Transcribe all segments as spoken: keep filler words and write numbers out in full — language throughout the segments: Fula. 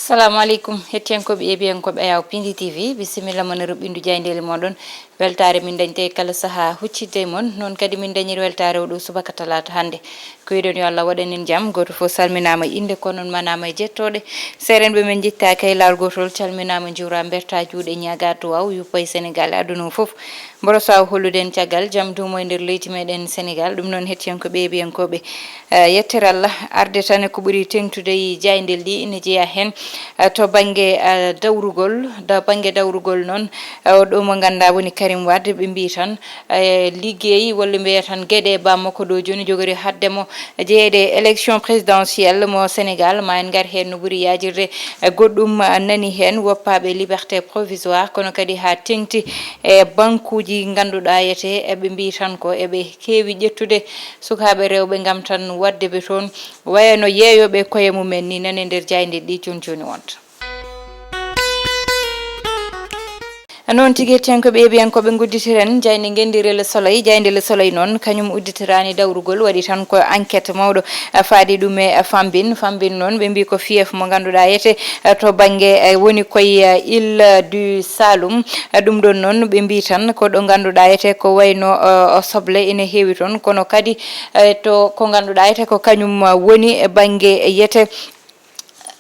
Salamu aleykum, hettiyankooɓe e biyankooɓe Ayaw Pindi T V, bisimilla mon e ruɓɓindu jaayndeeli mooɗon. Weltaare min dañta e kala sahaa huccitde e mon, noon kadi min dañiri weltaare oɗo subaka talaata hannde. Ko yiɗon yo Allah waɗan en jam, gooto fof salminaama innde, kono on manaama e jettooɗe. Seerenɓe men njettaaka e laawol gootol, calminaama, njuura, mberta juuɗe, ñaaga duwaw, yuppa e Senegal e aduna o fof. Mboro saw hollude en caggal jam duumo e nder leydi meɗen Senegal. Ɗum noon hettiyankooɓe e biyankooɓe, eh, yettere Allah arde tan e ko ɓuri teŋtude e jaayndeeli ɗi ina jeyaa heen, eh, to bannge, eh, dawrugol, da bannge dawrugol noon, eh, o ɗo mo ngannduɗaa woni Karim Wade, ɓe mbii tan, eh, liggey walla mbiya tan geɗe bammakko ɗo jooni jogori haɗde mo jeyeede e élection présidentielle mo Senegal, ma en ngar heen no ɓuri yaajirde, eh, goɗɗum, eh, nani heen woppaaɓe liberté provisoire, kono kadi haa teŋti e bankuuji ngannduɗaa yete, eh, ɓe mbii tan ko eɓe keewi ƴettude sukaaɓe rewɓe ngam tan waɗde ɓe toon, waya no yeeyooɓe koye mumen ni, nane nder jaaynde ɗi jooni jooni wonta. Noon tigi, hettiyankooɓe e biyankooɓe, ngudditiren jaaynde ngenndi Le Soleil. Jaaynde Le Soleil noon, kañum udditiraani dawrugol, waɗi tan ko enquête mawɗo, eh, faadi ɗum e, eh, Fambin. Fambin noon, ɓe mbii ko fief mo ngannduɗaa yete, eh, to bannge, eh, woni koye, eh, Île du Saloum. Eh, ɗum ɗoon noon, ɓe mbii tan ko ɗo ngannduɗaa yete ko wayno, eh, soble ina heewi toon, kono kadi, eh, to ko ngannduɗaa yete ko kañum, eh, woni e bannge yete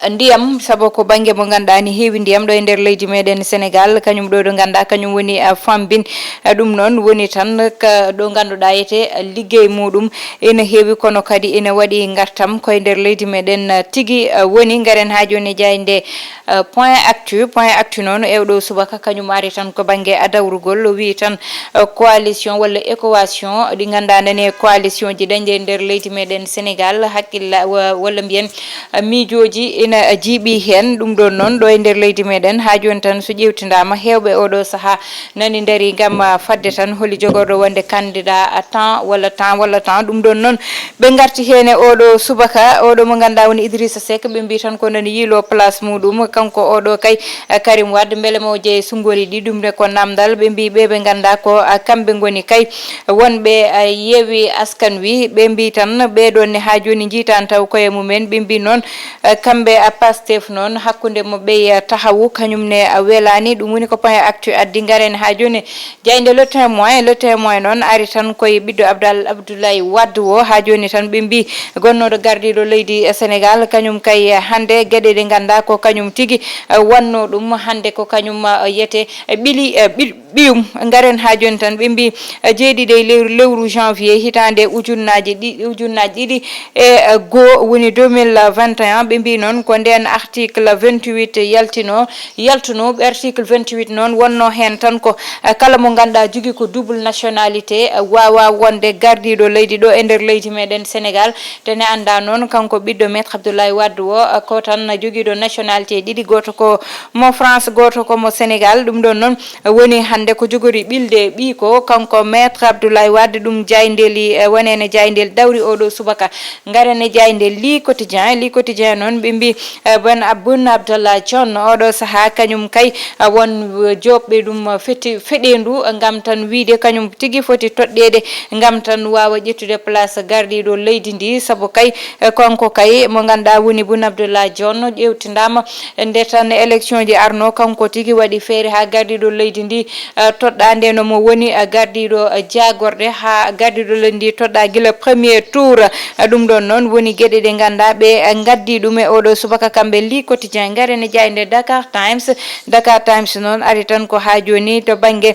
ndiyam, sabu ko bannge mo ngannduɗaa ni heewi ndiyam ɗo e nder leydi meɗen Senegal, kañum ɗo ɗo ngannduɗaa kañum woni, ah, Fambin. Ah, ɗum noon woni tan ka ɗo ngannduɗaa yete, ah, liggey muɗum ina heewi, kono kadi ina waɗi ngartam koye nder leydi meɗen, ah, tigi, ah, woni. Ngaren haa jooni e jaaynde, ah, Point Actu. Point Actu noon e oɗo subaka kañum ari tan ko bannge, ah, dawrugol, o wii tan, ah, coalition walla équation ɗi ngannduɗaa nani e coalition ji dañde e nder leydi meɗen Senegal, hakkilla wa-, walla mbiyen, ah, miijooji ina jiiɓi heen. Ɗum ɗoon noon ɗo e nder leydi meɗen haa jooni tan so ƴeewtindaama, heewɓe oɗo sahaa nani ndarii ngam, ah, fadde tan holi jogorɗo wonde candidat, ah, temps walla temps walla temps. Ɗum ɗoon noon ɓe ngarti heen e oɗo subaka, oɗo mo ngannduɗaa woni Idrissa Seck, ɓe mbii tan ko nani yiilo place muɗum, kanko oɗo kay, eh, Karim Wade, mbele mo jeeye sunngori ɗi, ɗum ne ko namdal. Ɓe mbii ɓe ɓe ngannduɗaa ko, ah, kamɓe ngoni kay wonɓe, ah, Yewwi Askan Wi, ɓe mbii tan ɓee ɗoon ne haa jooni njiitaani taw koye mumen. Ɓe mbii noon, eh, kamɓe, ah, Pastef noon, hakkunde mo ɓe, ah, Taxawu, kañum ne, ah, welaani. Ɗum woni ko Point Actu addi. Ngaren haa jooni jaaynde Le Témoin. Le Témoin noon ari tan koye ɓiɗɗo Abdal-, Abdoulaye Wade o. Haa jooni tan ɓe mbii gonnooɗo gardiiɗo leydi, eh, Senegal, kañum kay, eh, hannde geɗe ɗe ngannduɗaa ko kañum tigi, eh, wannoo ɗum. Hannde ko kañum, eh, yete, eh, ɓili, eh, ɓi-, ɓiyum. Ngaren haa jooni tan, ɓe mbii, eh, jeeɗiɗi e lewru, lewru janvier hitaande ujunnaaji ɗi-, ujunnaaji ɗiɗi e, eh, goo, woni deux mille vingt et un. Ɓe mbii noon ko ndeen article vingt-huit yaltinoo, yaltunoo. Article vingt-huit noon wonnoo heen tan ko, eh, kala mo ngannduɗaa jogii ko double nationalité, eh, waawaa wonde gardiiɗo leydi ɗo e nder leydi meɗen Senegal. Te ne anndaa noon, kanko ɓiɗɗo Maître Abdoulaye Wade o, eh, ko tan jogiiɗo nationalité ɗiɗi, gooto ko mo France, gooto ko mo Senegal. Ɗum ɗoon noon woni hannde ko jogori ɓilde ɓiy ko kanko Maître Abdoulaye Wade, ɗum jaayndeeli, eh, wonene jaayndeeli dawri oɗo subaka. Ngaren e jaaynde Le Quotidien. Le Quotidien noon ɓe mbii, eh, Boun Ab-, Boun Abdallah Dionne, oɗo sahaa kañum kay, eh, won, eh, joɓɓe ɗum, eh, feti-, feɗeendu, eh, ngam tan wiyde kañum tigi foti toɗɗeede ngam tan waawa ƴettude place gardiiɗo leydi ndi, sabu kay, eh, kanko kay mo ngannduɗaa woni Boun Abdallah Dionne ƴeewtindaama nde tan élection ji arno, kanko tigi waɗi feere haa gardiiɗo leydi ndi, eh, toɗɗaa nde no mo woni, eh, gardiiɗo, eh, jaagorɗe haa gardiiɗo leydi ndi toɗɗaa gila premier tour. Eh, ɗum ɗoon noon woni geɗe ɗe ngannduɗaa ɓe, eh, ngaddi ɗum e oɗo subaka kamɓe Le Quotidien. Ngaren e jaaynde Dakar Times. Dakar Times noon ari tan ko haa jooni to bannge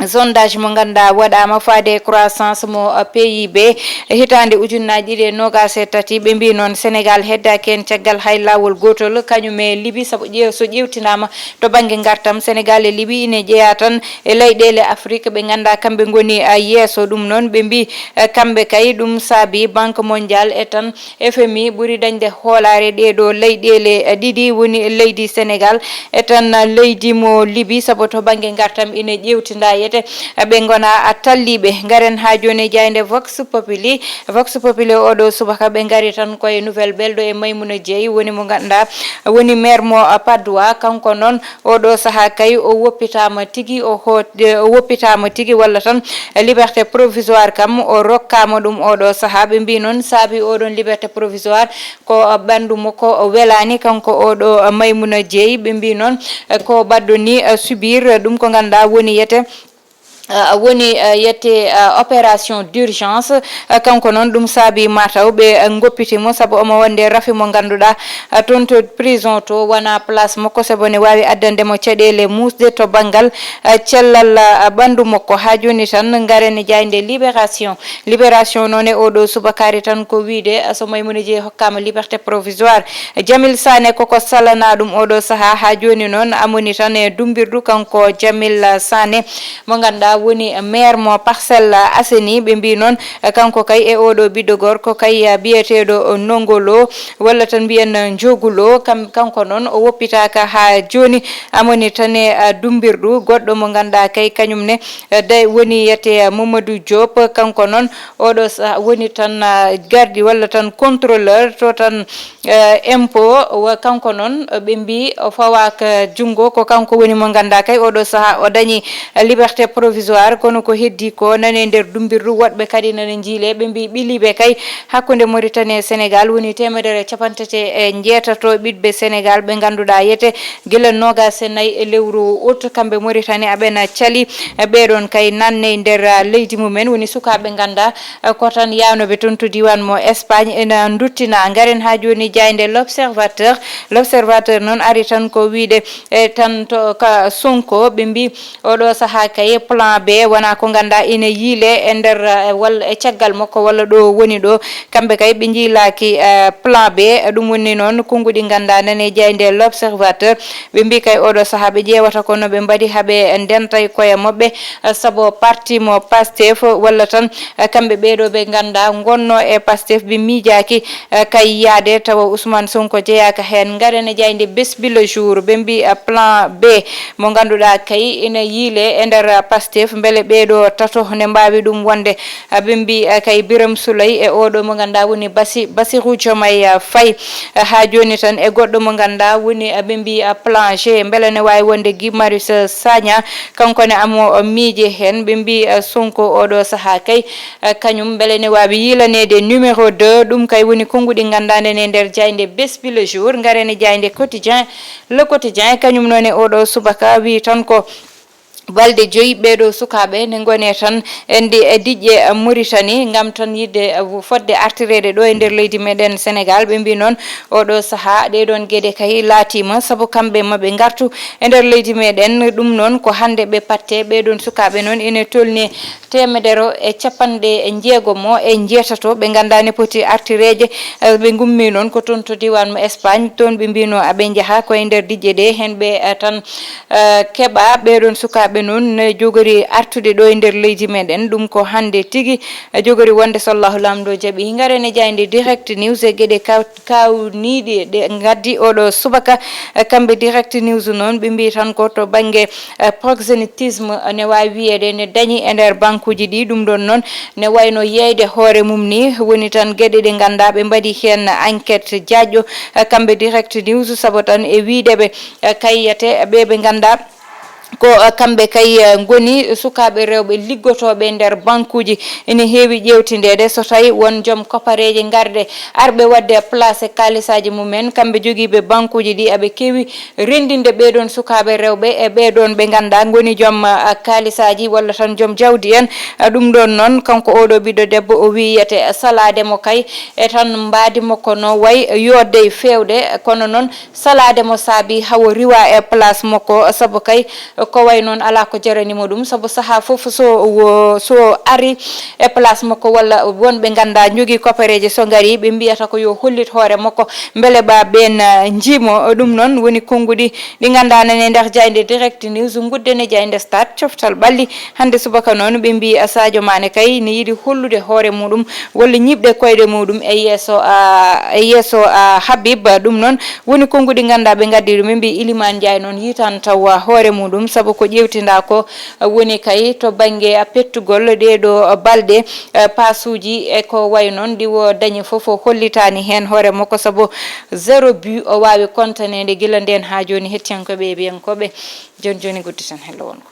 sondage mo ngannduɗaa waɗaama faade e croissance mo, uh, P I B hitaande ujunnaaji ɗiɗi e noogaas e tati. Ɓe mbii noon Senegal heddaaki heen caggal hay laawol gootol, kañum e Libi, sabu ƴeew-, so ƴeewtinaama to bannge ngartam, Senegal e Libi ine jeyaa tan e leyɗeele Afrik, ɓe ngannduɗaa kamɓe ngoni, uh, yeeso. Ɗum noon ɓe mbii, uh, kamɓe kay ɗum saabi Banque Mondiale e tan F M I ɓuri dañde hoolaare ɗee ɗoo leyɗeele, eh, ɗiɗi, woni leydi Senegal e tan leydi mo Libi, sabu to bannge ngartam ine ƴeewtindaa e ɓe ngona a talliiɓe. Ngaren haa jooni e jaaynde Vox Populi. Vox Populi oɗo subaka ɓe ngari tan koye Nouvelle Belɗo e Maymuna Jeey, woni mo ngannduɗaa woni maire mo Padoua. Kanko noon oɗo sahaa kay o woppitaama tigi, o ho-, o woppitaama tigi walla tan liberté provisoire kam o rokkaama ɗum oɗo sahaa. Ɓe mbii noon saabi oɗon liberté provisoire ko ɓanndu makko welaani, kanko oɗo Maymuna Jeey. Ɓe mbii noon ko baɗɗo ni subir ɗum ko ngannduɗaa woni yete uh, woni uh, yette uh, opération d'urgence. Uh, kanko noon ɗum saabi mataw ɓe uh, goppiti mo sabu omo wonde rafi mo ngannduɗaa uh, toon to prison to wona place makko sabu ne waawi addande mo caɗeele muusde to banngal uh, cellal uh, ɓanndu makko. Haa jooni tan ngaren e jaaynde Libération. Libération noon e oɗo subakaari tan ko wiyde uh, so Maymuna Jeey hokkaama liberté provisoire. Jamil Sané koko salanaa ɗum oɗo sahaa. Haa jooni noon amoni tan e dumbirdu kanko Jamil Sané mo ngannduɗaa woni maire mo Parcelles Assainies. Ɓe mbii noon kanko kay e oɗo ɓiɗɗo gorko kay biyeteeɗo Nongo Lo walla tan mbiyen Njogu Lo, kam, kanko noon o woppitaaka haa jooni, amoni tan e dumbirdu. Goɗɗo mo ngannduɗaa kay kañum ne day woni yete Mamadou Diop, kanko noon oɗo sa-, woni tan ah, gardi walla tan contrôleur to tan eh, impôt. Wa kanko noon ɓe mbii o fawaaka junngo, ko kanko woni mo ngannduɗaa kay oɗo sahaa o dañi eh, liberté provisoire, kono ko heddi ko nane nder dumbirdu woɗɓe kadi nana njiile. Ɓe mbii ɓiliiɓe kay hakkunde Mauritanie e Sénégal woni teemedere capantati e njeetato ɓiɗɓe Sénégal ɓe ngannduɗaa yete gila noogaas e nayi e lewru août kamɓe Mauritanie aɓena cali. Eh, ɓeɗon kay nanne nder ah, leydi mumen woni sukaaɓe ngannduɗaa eh, ko tan yaanooɓe toon to diiwaan mo Espagne ena nduttina. Ngaren haa jooni jaaynde L'Observateur. L'Observateur noon ari tan ko wiyde e tan to ka Sonko ɓe mbii oɗo sahaa kay plan B wona ko ngannduɗaa ina yiile e nder eh, walla e caggal makko walla ɗo woni ɗo. Kamɓe kay ɓe njiilaaki eh, plan B. Ɗum woni noon konnguɗi ngannduɗaa nane jaaynde L'Observateur. Ɓe mbii kay oɗo sahaa ɓe ƴeewata kono ɓe mbaɗi haɓe ndentay koye maɓɓe eh, sabu parti mo Pastef walla tan eh, kamɓe ɓeeɗo ɓe ngannduɗaa ngonno e Pastef ɓe miijaaki eh, kay yaade tawa Ousmane Sonko jeyaaka heen. Ngaren e jaaynde Bés Bi Le Jour ɓe mbii eh, plan B mo ngannduɗaa kay ina yiile e nder eh, Pastef mbele ɓeeɗo tato ne mbaawi ɗum wonde. Eh, ɓe mbii eh, kay Birame Souleye e oɗo mo ngannduɗaa woni Basi-, Bassirou Diomaye eh, Faye. Eh, haa jooni tan e goɗɗo mo ngannduɗaa woni eh, ɓe mbii eh, plan G mbele ne waawi wonde Guy Marius Sagna, kanko ne amo miije heen. Ɓe mbii eh, Sonko oɗo sahaa kay eh, kañum mbele ne waawi yiilaneede numéro deux. Ɗum kay woni konnguɗi ngannduɗaa nane nder jaaynde Bés Bi Le Jour. Ngaren e jaaynde Quotidien. Le Quotidien kañum noon e oɗo subaka wii tan ko balɗe joyi ɓeeɗo sukaaɓe ne ngone tan e ndi e diƴƴe eh, Mauritanie ngam tan yiɗde eh, fodde artireede ɗo e nder leydi meɗen Sénégal. Ɓe mbii noon oɗo sahaa ɗee ɗoon geɗe kay laatiima sabu kamɓe maɓe ngartu e nder leydi meɗen. Ɗum noon ko hannde ɓe patte. Ɓee ɗoon sukaaɓe noon ene tolni teemedere e capanɗe jeegom e njeetato ɓe ngannduɗaa ne poti artireede. Eh, ɓe ngummi noon ko toon to diiwaan mo Espagne, toon ɓe mbiino aɓe njaha koye nder diƴƴe ɗe heen ɓe eh, tan eh, keɓa. Ɓee ɗoon sukaaɓe noon ne jogori artude ɗo e nder leydi meɗen. Ɗum ko hannde tigi eh, jogori wonde so Allahu Laamɗo jaɓi. Ngaren e jaaynde Direct News e geɗe kaw-, kaawniiɗi ɗe ngaddi oɗo subaka eh, kamɓe Direct News noon ɓe mbii tan ko to bannge eh, proxénétisme ne waawi wiyeede ne dañi e nder bankuuji ɗi. Ɗum ɗoon noon ne wayno yeeyde hoore mum ni woni tan geɗe ɗe ngannduɗaa ɓe mbaɗi heen enquête jaajɗo eh, kamɓe Direct News sabu tan e wiyde ɓe eh, kay yete ɓe ɓe ngannduɗaa ko eh, kamɓe kay eh, ngoni sukaaɓe rewɓe liggotooɓe nder bankuuji. Ene heewi ƴeewtindeede so tawi won joom kopareeje ngarɗe arɓe waɗde place kaalisaaji mumen, kamɓe jogiiɓe bankuuji ɗi aɓe keewi renndinde ɓee ɗoon sukaaɓe rewɓe e ɓee ɗoon ɓe ngannduɗaa ngoni joom ah, kaalisaaji walla tan joom jawdi en. Ah, ɗum ɗoon noon kanko oɗo ɓiɗɗo debbo o wiyete salaade mo kay e tan mbaadi mo kono way yooddey feewde kono noon salaade mo saabi hawo riwa e place makko sabu kay ko way noon alaa ko jarani mo ɗum sabu sahaa fof so wo-, so ari e place makko walla wonɓe ngannduɗaa njogii kopereeje so ngarii ɓe mbiyata ko yo hollit hoore makko mbele ɓa ɓeen ah, njiimo. Ɗum noon woni konnguɗi ɗi ngannduɗaa nane nder jaaynde Direct News, ngudden e jaaynde Stade coftal ɓalli. Hannde subaka noon ɓe mbii ah, Sadio Mané kay ne yiɗi hollude hoore muɗum walla ñiiɓde koyɗe muɗum e yeeso ah, e yeeso ah, Habib. Ɗum noon woni konnguɗi ngannduɗaa ɓe ngaddi ɗum ɓe mbii Iliman Ndiaye noon yiitan taw hoore muɗum. Sabu ko ƴeewtindaa ko, eh, woni kay to bannge, eh, pettugol ɗee ɗoo, eh, balɗe, eh, paasuuji e ko wayi noon, ɗi o dañi fof o hollitaani heen hoore makko, sabu zéro but o waawi kontaneede gila ndeen haa jooni. Hettiyankooɓe e biyankooɓe, jooni jooni ngudditen hello wongo.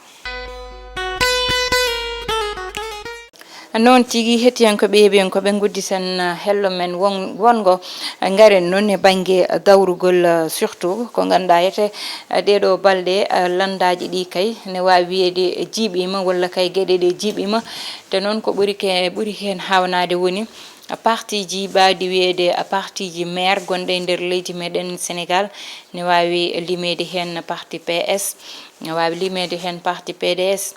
Noon tigi, hettiyankooɓe e biyankooɓe, ngudditen, uh, hello men won-, wongo. Ngaren noon e bannge dawrugol, uh, surtout ko ngannduɗaa ete, uh, ɗee ɗoo balɗe, uh, lanndaaji ɗi kay ne waawi wiyeede jiiɓiima walla kay geɗe ɗe jiiɓiima. Te noon ko ɓuri ke-, ɓuri heen haawnaade woni, uh, partiiji baawɗi wiyeede, uh, partiiji maire gonɗe e nder leydi meɗen Sénégal, ne waawi limeede heen parti P S, ne waawi limeede heen parti P D S.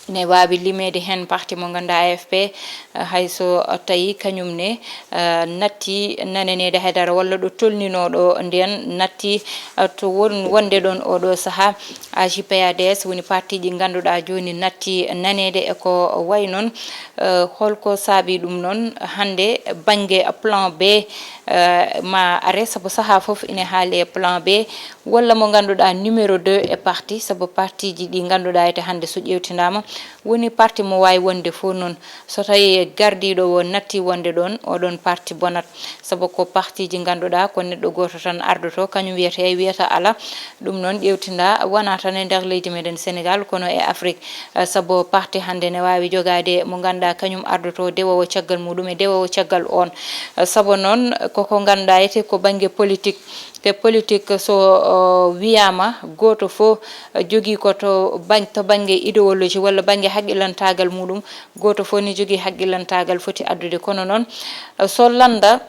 Ne waawi limeede heen parti mo ngannduɗaa A F P, eh, hay so, eh, tawi kañum ne, eh, natti nananeede haydara walla ɗo tolninooɗo ndeen natti, eh, to won-, wonde ɗoon oo ɗoo sahaa. A J P A D S woni partiiji ngannduɗaa jooni natti naneede e ko wayi noon. Eh, holko saabii ɗum noon? Hannde bannge plan B, eh, ma are, sabu sahaa fof ine haali e plan B. Walla mo ngannduɗaa numéro deux e parti, sabu partiiji ɗi ngannduɗaa ete hannde so ƴeewtindaama, woni parti mo waawi wonde fof noon. So tawi gardiiɗo o natti wonde ɗoon, oɗon parti bonat. Sabu ko partiiji ngannduɗaa ko neɗɗo gooto tan ardoto, kañum wiyata eey, wiyata alaa. Ɗum noon ƴeewtinda wonaa tan e nder leydi meɗen Sénégal, kono e Afrique. Eh, sabu parti hannde ne waawi jogaade mo ngannduɗaa kañum ardoto dewoowo caggal muɗum e dewoowo caggal oon. Eh, sabu noon koko ngannduɗaa ete ko bannge politique. Te politique so, o, wiyaama, gooto fof, eh, jogii ko to bang-, to bannge idéologie walla bannge haqqillantaagal muɗum, gooto fof ne jogii haqqillantaagal foti addude. Kono noon, eh, so lannda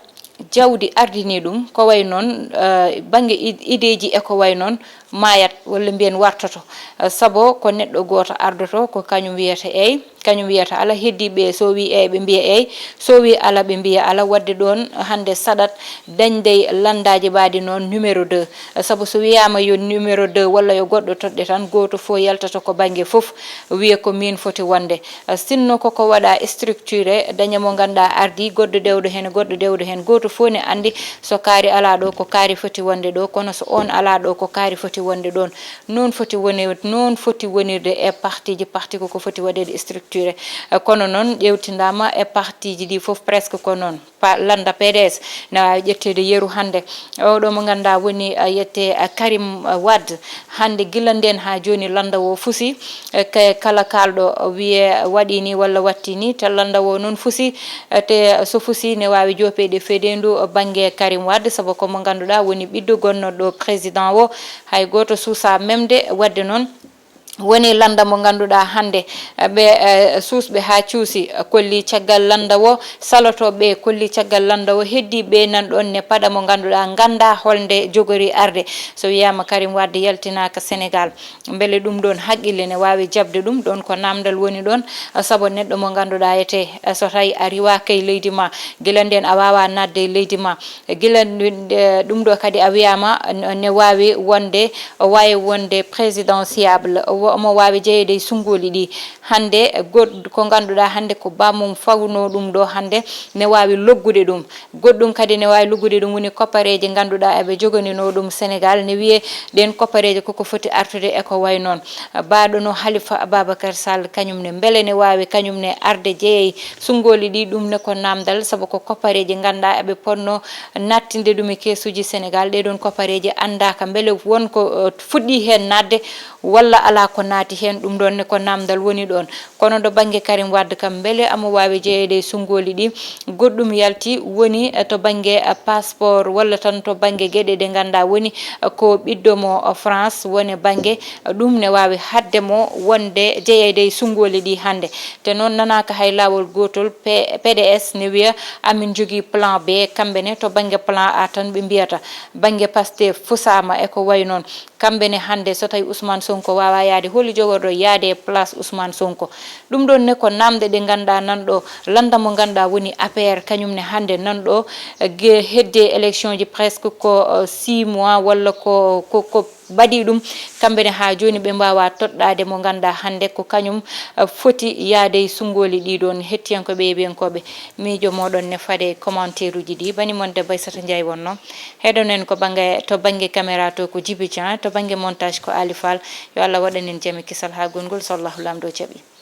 jawdi ardinii ɗum, ko wayi noon, eh, bannge id-, ideeji e ko wayi noon, maayat walla mbiyen wartoto. Eh, sabu ko neɗɗo gooto ardoto, ko kañum wiyata eey, kañum wiyata alaa, heddiiɓe so wii eey, ɓe mbiya eey, so wii alaa, ɓe mbiya alaa. Waɗde ɗoon hannde saɗat dañde lanndaaji mbaɗi noon numéro deux. Eh, sabu so wiyaama yo numéro deux walla yo goɗɗo toɗɗe tan, gooto fof yaltata ko bannge fof, wiya ko miin foti wonde. Eh, sinno koko waɗa structuré, daña mo ngannduɗaa ardii, goɗɗo dewɗo heen, goɗɗo dewɗo heen, gooto fof ne anndi so kaari alaa ɗo ko kaari foti wonde ɗo, kono so oon alaa ɗo ko kaari foti wonde ɗoon. Noon foti woni-, noon foti wonirde e partiiji, parti koko foti waɗeede structuré. Eh, kono noon ƴeewtindaama e partiiji ɗi fof presque ko noon. Pa-, lannda P D S ne waawi ƴetteede yeru hannde. Oɗo mo ngannduɗaa woni, eh, yette, eh, Karim, eh, Wade. Hannde gila ndeen haa jooni lannda o fusi, eh, ke-, kala kaalɗo wiye waɗi ni walla watti ni, te lannda o noon fusi, eh, te so fusi ne waawi joopeede fedeendu bannge Karim Wade, sabu ko mo ngannduɗaa woni ɓiɗɗo gonnooɗo président o, hay gooto suusaa memde. Waɗde noon, woni lannda mo ngannduɗaa hannde, eh, ɓe, eh, suusɓe haa cuusi, eh, kolli caggal lannda o, salotooɓe kolli caggal lannda o, heddii ɓe nan ɗoon ne paɗa mo ngannduɗaa nganndaa holnde jogori arde. So wiyaama Karim Wade yaltinaaka Sénégal, mbele ɗum ɗoon haqqille ne waawi jaɓde ɗum ɗoon? Ko naamndal woni ɗoon, eh, sabu neɗɗo mo ngannduɗaa ete, eh, so tawi a riwaaka e leydi ma, gila ndeen a waawaa naatde e leydi ma, gila nde, ɗum ɗo kadi a wiyaama n-, ne waawi wonde, o waawi wonde présidentiable, o wa-, omo waawi jeyeede e sunngooli ɗi. Hannde, goɗ-, ko ngannduɗaa hannde ko bammum fawnoo ɗum ɗo hannde, ne waawi loggude ɗum. Goɗɗum kadi ne waawi loggude ɗum woni koppareeje ngannduɗaa eɓe joganinoo ɗum Sénégal, ne wiyee ɗeen koppareeje koko foti artude e ko wayi noon. Baaɗo no Halifa Ababacar Sall, kañum ne mbele ne waawi kañum ne arde jeyeey sunngooli ɗi? Ɗum ne ko naamndal, sabu ko koppareeje ngannduɗaa eɓe potnoo nattinde ɗum e keesuuji Sénégal. Ɗee ɗoon koppareeje anndaaka mbele won ko, eh, fuɗɗii heen naatde walla alaa ko naati heen. Ɗum ɗoon ne ko naamndal woni ɗoon. Kono to bannge Karim Wade kam, mbele omo waawi jeyeede e sunngooli ɗi? Goɗɗum yalti woni, eh, to bannge, eh, passeport walla tan to bannge geɗe ɗe ngannduɗaa woni, eh, ko ɓiɗɗo mo, eh, France woni bannge, eh, ɗum ne waawi haɗde mo wonde jeyeede e sunngooli ɗi hannde. Te noon nanaaka hay laawol gootol, P-, P D S ne wiya amin njogii plan B, kamɓe ne to bannge plan A tan ɓe mbiyata. Bannge Pastef fusaama e ko wayi noon. Kamɓe ne hannde so tawi Ousmane Sonko waawaa yahde, holi jogorɗo yahde e place Ousmane Sonko? Ɗum ɗoon ne ko naamnde ɗe ngannduɗaa nan ɗo, lannda mo ngannduɗaa woni A P R, kañum ne hannde nan ɗo, eh, ge-, hedde élection ji presque ko, eh, six mois walla ko, ko, ko Mbaɗi ɗum, kamɓe ne haa jooni ɓe mbaawaa toɗɗaade mo ngannduɗaa hannde ko kañum, eh, foti yahde e sunngooli ɗii ɗoon. Hettiyankooɓe, yeeɓiyankooɓe, miijo mooɗon ne faade e commentaire uji ɗi. Bani mon debbo Aissata Ndiaye wonnoo. Heɗonen ko bannge, to bannge caméra to ko Djiby Dieng, to bannge montage ko Ali Fall. Yo Allah waɗan en jam e kisal haa gongol so Allahu Laamɗo jaɓi.